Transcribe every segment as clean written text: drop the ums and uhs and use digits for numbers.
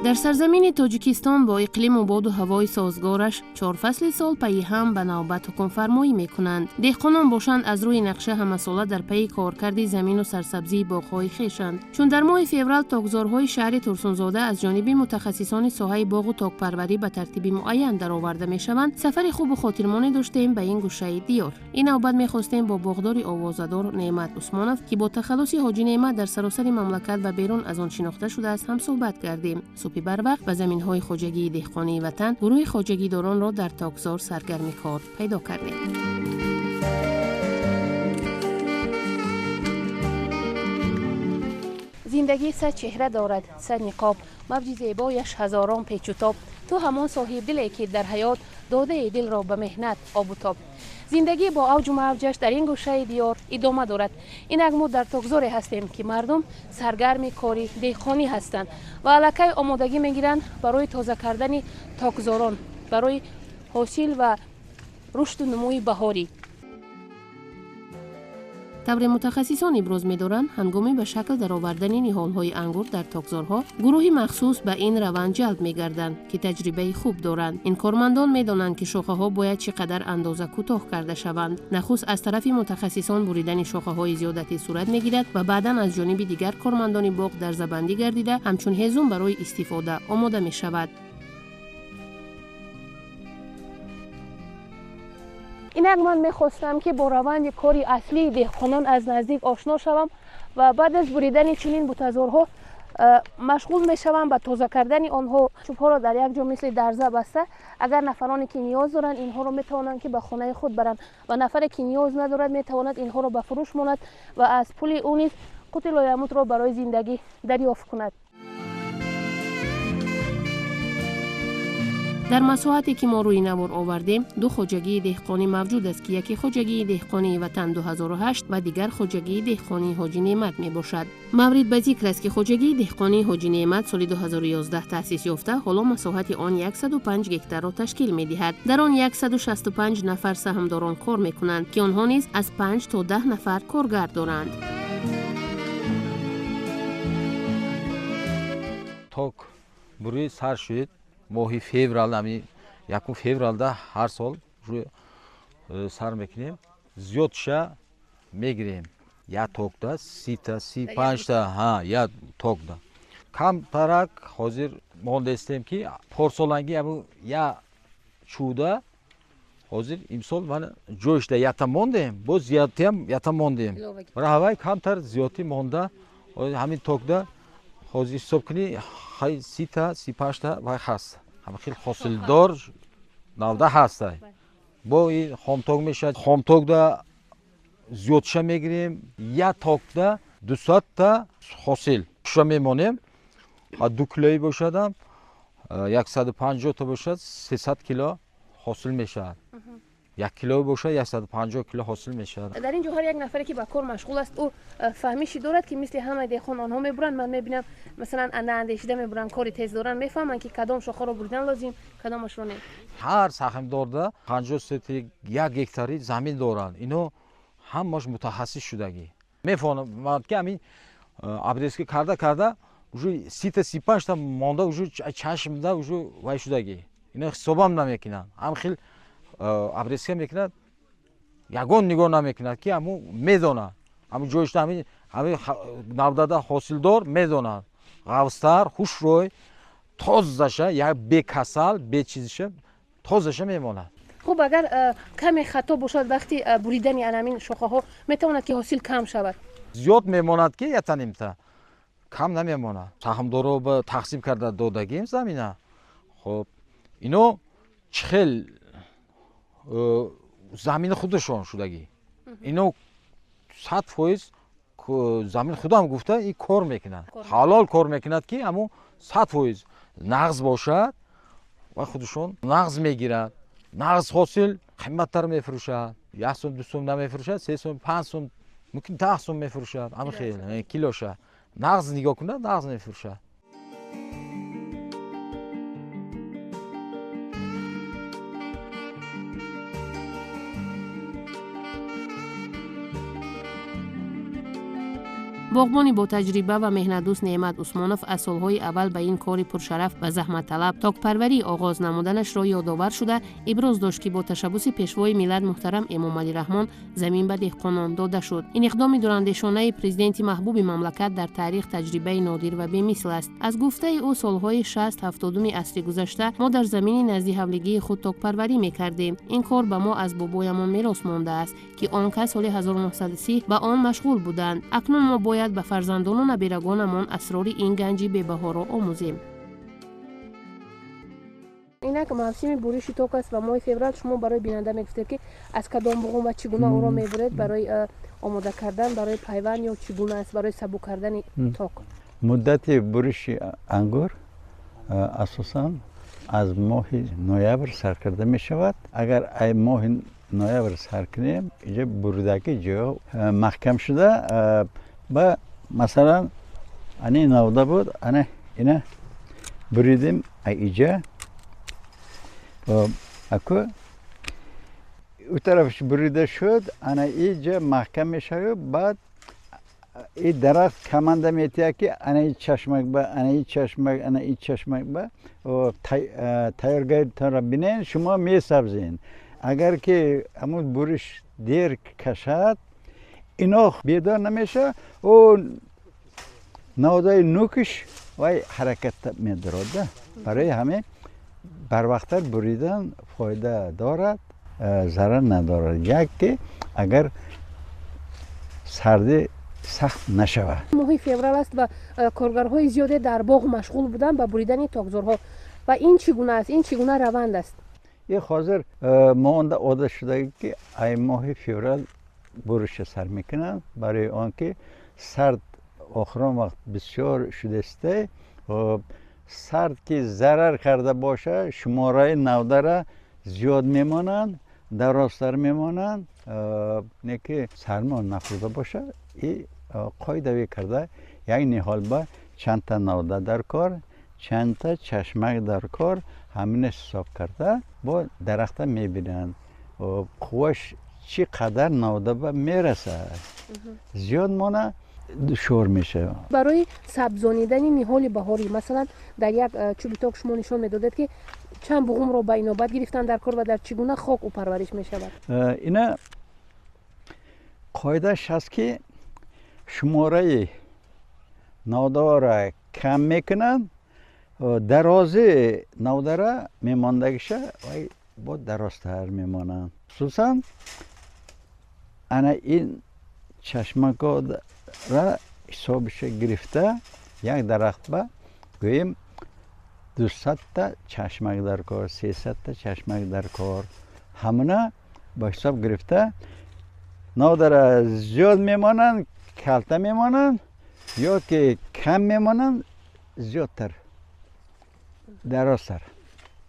Дар сарзамини Тоҷикистон бо иқлиму боду ҳавои созгораш чор фасли сол пайи ҳам ба навбат ҳукмфармоӣ мекунанд. Деҳқонон бошанд, аз рӯи нақша ҳамасола дар пайи коркарди замину сарсабзии боғҳои хешанд. Чун дар моҳи феврал токзорҳои шаҳри Турсунзода аз ҷониби мутахассисони соҳаи боғу токпарварӣ ба тартиби муайян дароварда мешаванд, сафари хубу хотирмоне доштем ба ин гӯшаи диёр. Ин навбат мехостем бо боғдори овозадор Неъмат Усмонов, ки бо тахаллуси Ҳоҷи Неъмат дар саросари мамлакат ва берун аз он шинохта шудааст, ҳамсӯҳбат гардем. Субҳи барвақт ба заминҳои хоҷагии деҳқонии ватан гурӯҳи хоҷагидоронро дар токзор саргарми кор пайдо кардем. Зиндагӣ сад чеҳра дорад, сад ниқоб, мавҷи зебояш ҳазорон печутоб. Ту ҳамон соҳибдиле, ки дар ҳаёт додаи дилро ба меҳнат обу тоб. Зиндагӣ бо авҷу мавҷаш дар ин гӯшаи диёр идома дорад. Инак мо дар токзоре ҳастем, ки мардум саргарми кори деҳқонӣ ҳастанд ва аллакай омодагӣ мегиранд барои тоза кардани токзорон барои ҳосил ва рушду нумӯи баҳорӣ. Тавре мутахассисон иброз медоранд, ҳангоми ба шакл даровардани ниҳолҳои ангур дар токзорҳо гурӯҳи махсус ба ин раванд ҷалб мегарданд, ки таҷрибаи хуб доранд. Ин кормандон медонанд, ки шохаҳо бояд чӣ қадар андоза кӯтоҳ карда шаванд. Нахуст аз тарафи мутахассисон буридани шохаҳои зиёдатӣ сурат мегирад ва баъдан аз ҷониби дигар кормандони боғ дарзабандӣ гардида, ҳамчун ҳезум барои истифода омода мешавад. Инак ман мехостам, ки бо раванди кори аслии деҳқонон аз наздик ошно шавам ва баъд аз буридани чунин бутазорҳо машғул мешавам ба тоза кардани онҳо. Чӯбҳоро дар як ҷо мисли дарза баста, агар нафароне ки ниёз доранд, инҳоро метавонанд, ки ба хонаи худ баранд, ва нафаре ки ниёз надорад, метавонад инҳоро ба фурӯш монад ва аз пули ӯ низ қути лоямутро барои зиндагӣ дарёфт кунад. Дар масоҳате, ки мо рӯи навор овардем, ду хоҷагии деҳқонӣ мавҷуд аст, ки яке хоҷагии деҳқонии Ватан 2008 ва дигар хоҷагии деҳқонии Ҳоҷи Неъмат мебошад. Маврид ба зикр аст, ки хоҷагии деҳқонии Ҳоҷи Неъмат соли 2011 таъсис ёфта, ҳоло масоҳати он 105 гектарро ташкил медиҳад. Дар он 165 нафар саҳмдорон кор мекунанд, ки онҳо низ аз 5 то 10 нафар коргар доранд. Ток бурӣ сар шуд моҳи феврал, ами якум февралда ҳар сол сар мекунем, зиёдша мегирем. Як токда 30-та, 35-та, ҳа, як токда. Камтарак ҳозир мондестем, ки порсоланги аму я чӯда ҳозир имсол мана ҷойшда якта мондем, боз зиёдтиам якта мондем. Барои ҳавай камтар зиёдтӣ монда, ҳамин токда ҳозир ҳисоб кунӣ, хай 30-та, 35-та вай ҳаст. Ҳама хел ҳосилдор навда ҳастай. Бо ин хомток мешавад. Хомтокда зиёдша мегирем, як токда 200-та ҳосил. Ша мемонем, ду килои бошадам, 150-та бошад, 300 кило ҳосил мешавад. Як кило бошад, 150 кило ҳосил мешавад. Дар ин ҷо ҳар як нафаре, ки ба кор машғул аст, ӯ фаҳмиши дорад, ки мисли ҳамаи деҳқон онҳо мебуранд. Ман мебинам, масалан, андешида мебуранд, кори тез доранд, мефаҳманд, ки кадом шохаро буридан лозим, кадомашро не. Ҳар саҳмдорда 50 сети як гектари замин доранд. Ино ҳамаш мутахассис шудагӣ. Мефаҳманд, ки ҳамин обрезка карда карда уже 30-та, 35-та монда, уже чашмда уже вай шудагӣ. Ино ҳисобам намекунанд. Ҳам хел обрезка мекунад, ягон нигоҳ намекунад, ки ҳаму медонад, ҳаму ҷойшда ҳамин навдада ҳосилдор медонад, ғафстар, хушрӯй, тозаша, як бекасал, бечизиша тозаша мемонад. Хуб, агар каме хато бошад вақти буридани анамин шохаҳо, метавонад, ки ҳосил кам шавад? Зиёд мемонад, ки ятанимта кам намемонад. Саҳмдоро ба тақсим карда додагим замина. Хуб, ино чӣ хел замини худашон шудагӣ. Ино 100% замин худам гуфта ин кор мекунад, ҳалол кор мекунад, ки ҳамун 100% нағз бошад ва худашон нағз мегирад. Нағз ҳосил қиматтар мефурӯшад, як сум, ду сум намефурӯшад, 3 сум, 5 сум, мумкин 10 сум мефурӯшад. Ҳамин хел килоша нағз нигоҳ кунад, нағз мефурӯшад. Боғбони бо таҷриба ва меҳнатдӯст Неъмат Усмонов аз солҳои аввал ба ин кори пуршараф ва заҳматталаб токпарварӣ оғоз намуданашро ёдовар шуда, иброз дошт, ки бо ташаббуси Пешвои миллат муҳтарам Эмомалӣ Раҳмон замин ба деҳқонон дода шуд. Ин иқдоми дурандешонаи президенти маҳбуби мамлакат дар таърих таҷрибаи нодир ва бемисл аст. Аз гуфтаи ӯ, солҳои 60-70-уми асри гузашта мо дар замини назди ҳавлигии худ токпарварӣ мекардем. Ин кор ба мо аз бобоямон мерос мондааст, ки он кас соли 1930 ба он машғул буданд. Акнун мо бояд ба фарзандону набирагонамон асрори ин ганҷи бебаҳоро омӯзем. Инак мавсими буриши ток аст ва моҳи феврал. Шумо барои бинанда мегуфтед, ки аз кадом буғум ва чӣ гуна ӯро мебуред барои омода кардан барои пайванд ё чӣ гуна аст барои сабук кардани ток? Муддати буриши ангур асосан аз моҳи ноябр сар карда мешавад. Агар ай моҳи ноябр сар кунем, иҷа буридаки ҷо маҳкам шуда, ба масалан, ани навда буд, ана ина буридем ай иҷа, аку ӯ тарафш бурида шуд, ана иҷа маҳкам мешавад. Баъд и дарахт команда метиҳад, ки ана и чашмак ба, ана и чашмак, ана и чашмак ба тайёргариатонро бинен, шумо месабзен. Агар ки ҳамун буриш дер кашад, ино бедор намешавад, ӯ навдаи нукш вай ҳаракат медорад. Барои ҳамин барвақттар буридан фоида дорад, зарар надорад, як ки агар сардӣ сахт нашавад. Моҳи феврал аст ва коргарҳои зиёде дар боғ машғул буданд ба буридани токзорҳо. Ва ин чӣ гуна аст, ин чӣ гуна раванд аст? И ҳозир мо онда одат шудагӣ, ки ай моҳи феврал буриша сар мекунанд, барои он ки сард охирон вақт бисёр шудааста. Сард ки зарар карда бошад, шумораи навдара зиёд мемонанд, дарозтар мемонанд. Не ки сармо нахӯрда бошад и қоидавӣ карда, як ниҳол ба чандта навда дар кор, чандта чашмак дар кор, ҳамина ҳисоб карда бо дарахта мебинанд, қувваш чӣ қадар навда ба мерасад. Зиёд мона, душвор мешавад. Барои сабзонидани ниҳоли баҳорӣ, масалан, дар як чӯби ток шумо нишон медодед, ки чанд буғумро ба инобат гирифтан дар кор ва дар чӣ гуна хок ӯ парвариш мешавад? Ина қоидааш ҳаст, ки шумораи навдаҳоро кам мекунанд, дарози навдара мемондагиша вай бо дарозтар мемонанд. Хусусан ана ин чашмакора ҳисобиша гирифта, як дарахт ба гӯем 200-та чашмак дар кор, 300-та чашмак дар кор, ҳамуна ба ҳисоб гирифта навдара зиёд мемонанд, калта мемонанд, ё ки кам мемонанд, зиёдтар, дарозтар.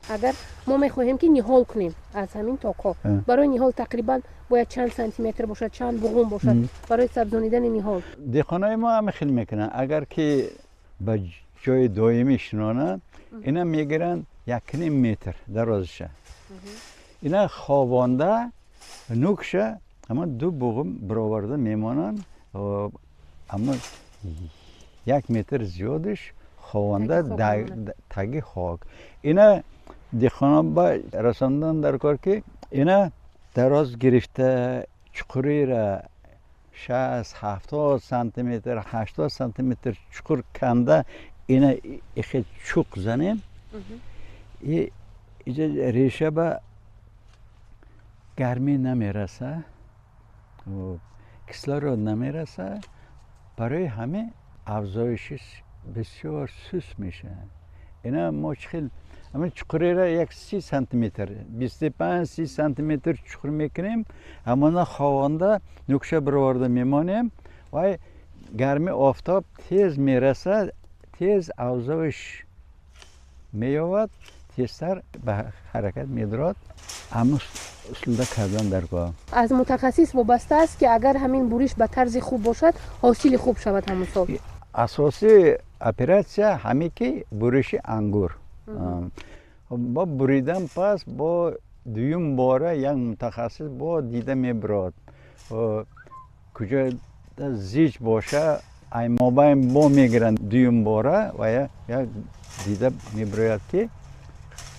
Агар мо мехоҳем, ки ниҳол кунем аз ҳамин токҳо, барои ниҳол тақрибан бояд чанд сантиметр бошад, чанд буғум бошад барои сабзонидани ниҳол? Деҳқонои мо ҳама хел мекунанд. Агар ки ба ҷои доимӣ шинонанд, ина мегиранд 1,5 метр дарозиша, ина хобонда, нукша ҳама ду буғум бароварда мемонанд, аммо 1 метр зиёдиш ховонда таги хок. Ина деҳқонон ба расондан дар кор, ки ина дароз гирифта, чуқурира 60-70 сантиметр, 80 сантиметр чуқур канда, ина ихе чуқ занем, иҷа реша ба гармӣ намераса, кислород намераса, барои ҳамин афзоиши бисёр суст мешавад. Ина мо чӣ хел ҳамин чуқурера як 30 сантиметр, 25-30 сантиметр чуқур мекунем, ҳамона ховонда, нукша бироварда мемонем, вай гарми офтоб тез мерасад, тез афзоиш меёбад, тезтар ба ҳаракат медорад. Ҳамун усулда кардан дар кор. Аз мутахассис вобаста аст, ки агар ҳамин буриш ба тарзи хуб бошад, ҳосили хуб шавад ҳамун сол. Асосии оператсия ҳаме ки буриши ангур. Бо буридан пас бо дуюм бора як мутахассис бо дида мебирод, куҷо зич боша. Ай мобайн бо мегиранд дуюм бора ва як дида мебирояд ки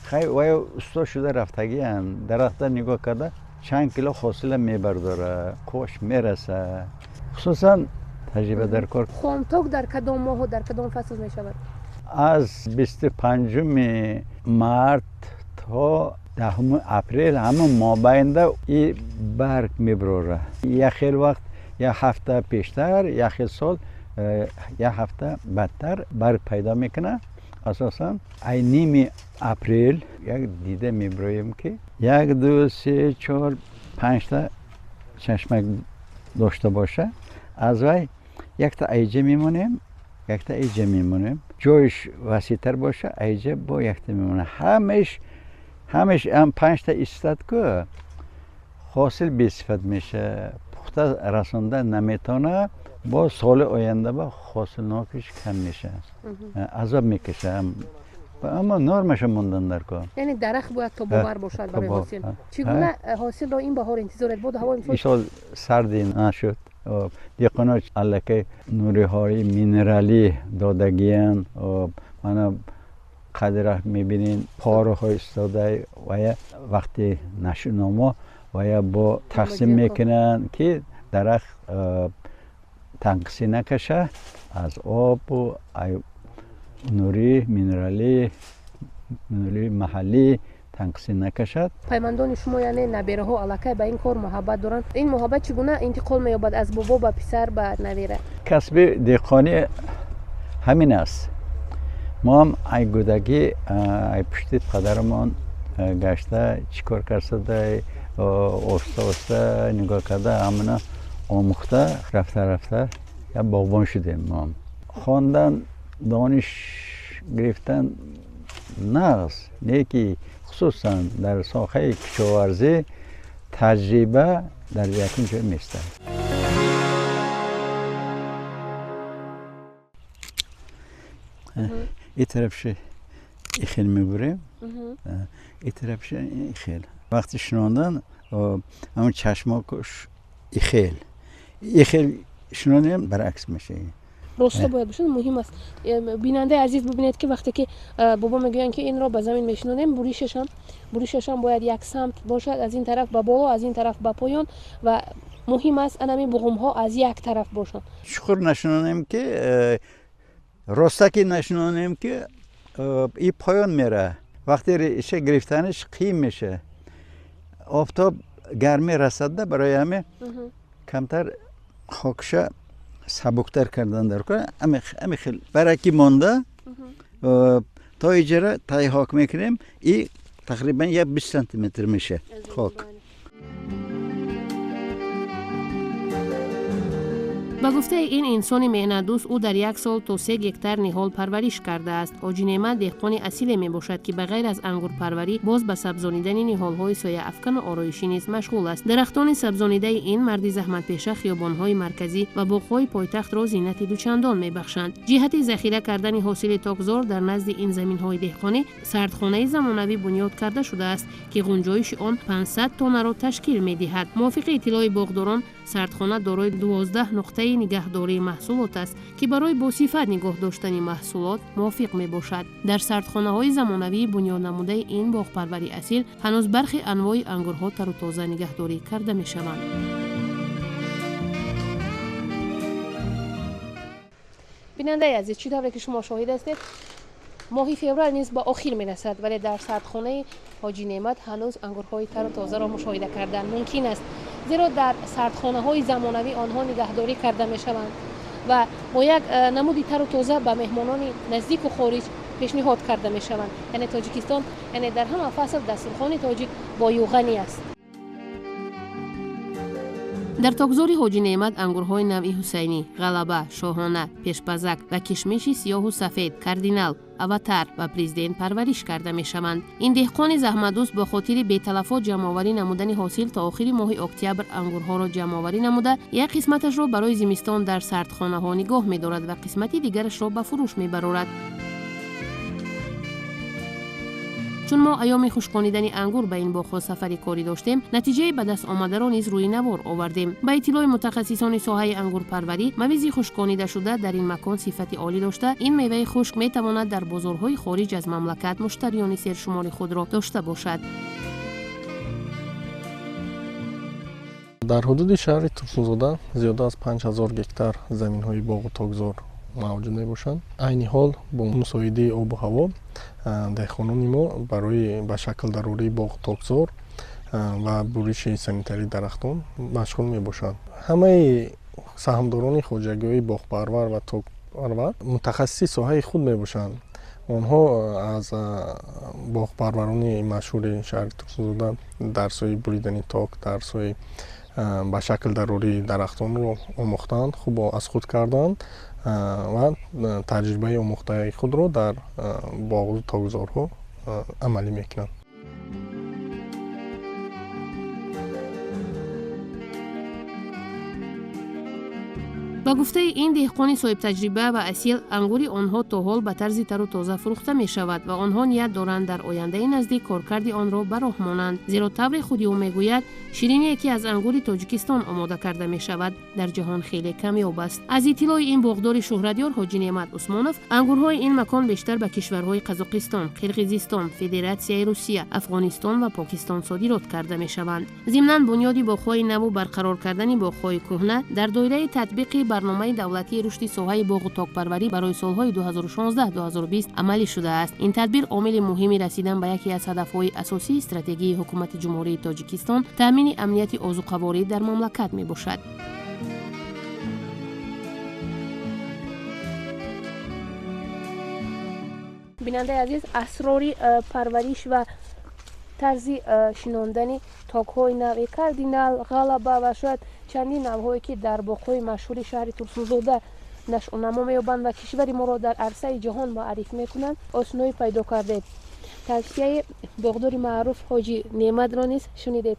хай вая усто шуда рафтагиянд. Дарахта нигоҳ карда чанд кило ҳосила мебардора, қош мераса. Хусусан таҷриба дар кор. Хомток дар кадом моҳу дар кадом фасл мешавад? Аз 25 март то 10 апрел ҳамон мобайнда и барг мебирора. Як хел вақт як ҳафта пештар, як хел сол як ҳафта баъдтар барг пайдо мекунад. Асосан ай ними апрел як дида мебироем ки 1, 2, 3, 4, 5 та чашмак дошта боша. Аз вай якта айҷа мемонем, якта айҷа мемонем. Ҷоиш васеътар боша, айҷа бо якта мемонем. Ҳамеш ам 5 та истад ку ҳосил бесифат меша, пухта расонда наметавона, бо соли оянда ба ҳосилнокиш кам меша, азоб мекаша. Аммо нормаша мондан дар кор. Яъне дарахт бояд тобовар бошад барои ҳосил. Чӣ гуна ҳосилро ин баҳор интизоред? Боду ҳаво имсол имсол сарди нашуд. Деҳқонон аллакай нуриҳои минералӣ додагиянд. Мана қадра мебинед пораҳо истода вая вақти нашуномо вая бо тақсим мекунанд ки дарахт танқисӣ накаша аз обу нури минералӣ, нури маҳаллӣ танқисӣ накашад. Паймандони шумо яъне набераҳо аллакай ба ин кор муҳаббат доранд. Ин муҳаббат чӣ гуна интиқол меёбад аз бобо ба писар ба набера? Касби деҳқонӣ ҳамин аст. Мо ҳам ай гудагӣ ай пушти падарамон гашта чӣ кор карсада оҳиста оҳиста нигоҳ карда ҳамона омӯхта рафта рафта як боғбон шудем. Мо хондан, дониш гирифтан нағз, не ки хусусан дар соҳаи кишоварзӣ таҷриба дар якум ҷой меистад. И тарафши ихел мебурем, и тарафши ихел. Вақти шинондан ҳамон чашмокуш ихел ихел шинонем, баръакс мешавем. Роста бояд бошад, муҳим аст. Бинандаи азиз, бибинед ки вақте ки бобо мегӯянд ки инро ба замин мешинонем, буришашам бояд як самт бошад, аз ин тараф ба боло, аз ин тараф ба поён, ва муҳим аст анами буғумҳо аз як тараф бошанд. Чуқур нашинонем ки ростаки нашинонем ки и поён мера. Вақте реша гирифтанаш қиин меша. Офтоб гармӣ расадда, барои ҳаме камтар хокша сабуктар кардан дар кор. Ами хел бараки монда то иҷара тай хок мекунем и тақрибан як 20 сантиметр меша хок. Ба гуфтаи ин инсони меҳнатдӯст, ӯ дар як сол то 3 гектар ниҳол парвариш кардааст. Ҳоҷи Неъмат деҳқони асиле мебошад, ки ба ғайр аз ангурпарварӣ боз ба сабзонидани ниҳолҳои сояафкану ороишӣ низ машғул аст. Дарахтони сабзонидаи ин марди заҳматпеша хиёбонҳои марказӣ ва боғҳои пойтахтро зинати дучандон мебахшанд. Ҷиҳати захира кардани ҳосили токзор дар назди ин заминҳои деҳқонӣ сардхонаи замонавӣ бунёд карда шудааст, ки ғунҷоиши он 500 тоннаро ташкил медиҳад. Мувофиқи иттилои боғдорон, сардхона дорои 12 нуқтаи нигаҳдории маҳсулот аст, ки барои босифат нигоҳ доштани маҳсулот мувофиқ мебошад. Дар сардхонаҳои замонавии бунёднамудаи ин боғпарвари асил ҳанӯз бархи анвои ангурҳо тару тоза нигаҳдорӣ карда мешаванд. Бинандаи азиз, чӣ тавре ки шумо шоҳид ҳастед, моҳи феврал низ ба охир мерасад, вале дар сардхонаи ҳоҷи Неъмат ҳанӯз ангурҳои тару тозаро мушоҳида кардан мумкин аст, зеро дар сардхонаҳои замонавӣ онҳо нигаҳдорӣ карда мешаванд ва бо як намуди тару тоза ба меҳмонони наздику хориҷ пешниҳод карда мешаванд. Яъне Тоҷикистон, яъне дар ҳама фасл дастурхони тоҷик бою ғанӣ аст. Дар токзори ҳоҷи Неъмат ангурҳои навъи ҳусайнӣ, ғалаба, шоҳона, пешпазак ва кишмиши сиёҳу сафед, кардинал, аватар ва президент парвариш карда мешаванд. Ин деҳқони заҳматдӯст бо хотири беталафот ҷамъоварӣ намудани ҳосил то охири моҳи октябр ангурҳоро ҷамъоварӣ намуда, як қисматашро барои зимистон дар сардхонаҳо нигоҳ медорад ва қисмати дигарашро ба фурӯш мебарорад. Чун мо айёми хушконидани ангур ба ин боғҳо сафари корӣ доштем, натиҷаи ба даст омадаро низ рӯи навор овардем. Ба иттилои мутахассисони соҳаи ангурпарварӣ, мавизи хушконидашуда дар ин макон сифати олӣ дошта, ин меваи хушк метавонад дар бозорҳои хориҷ аз мамлакат муштариёни сершумори худро дошта бошад. Дар ҳудуди шаҳри Турсунзода зиёда аз 5000 гектар заминҳои боғу токзор мавҷуд мебошанд. Айни ҳол бо мусоидаи обу ҳаво деҳқонони мо барои ба шакл дарории боғу токзор ва буриши санитарии дарахтон машғул мебошанд. Ҳамаи саҳмдорони хоҷагиҳои боғпарвар ва токпарвар мутахассиси соҳаи худ мебошанд. Онҳо аз боғпарварони машҳури шаҳри Турсунзода дарсҳои буридани ток, дарсҳои ба шакл дарории дарахтонро омӯхтанд, хуб аз худ карданд ва таҷрибаи омӯхтаи худро дар боғу токзорҳо амалӣ мекунанд. Ба гуфтаи ин деҳқони соҳибтаҷриба ва асил, ангури онҳо то ҳол ба тарзи тару тоза фурӯхта мешавад ва онҳо ният доранд дар ояндаи наздик коркарди онро ба роҳ монанд. Зеро тавре худи ӯ мегӯяд, шириние ки аз ангури Тоҷикистон омода карда мешавад, дар ҷаҳон хеле камёб аст. Аз иттилои ин боғдори шӯҳратёр Ҳоҷи Неъмат Усмонов, ангурҳои ин макон бештар ба кишварҳои Қазоқистон, Қирғизистон, Федератсияи Русия, Афғонистон ва Покистон содирот карда мешаванд. Зимнан бунёди боғҳои наву барқарор кардани боғҳои кӯҳна дар доираи татбиқи барномаи давлатии рушди соҳаи боғу токпарварӣ барои солҳои 2016-2020 амалӣ шудааст. Ин тадбир омили муҳими расидан ба яке аз ҳадафҳои асосии стратегияи ҳукумати Ҷумҳурии Тоҷикистон таъмини амнияти озуқаворӣ дар мамлакат мебошад. Бинандаи азиз, асрори парвариш ва тарзи шинондани токҳои нави Кардинал, Ғалаба ва шояд чандин навъҳое ки дар боғҳои машҳури шаҳри Турсунзода нашъунамо меёбанд ва кишвари моро дар арсаи ҷаҳон маъриф мекунанд, осоноӣ пайдо кардед. Тавсияи боғдори маъруф Ҳоҷи Неъматро низ шунидед.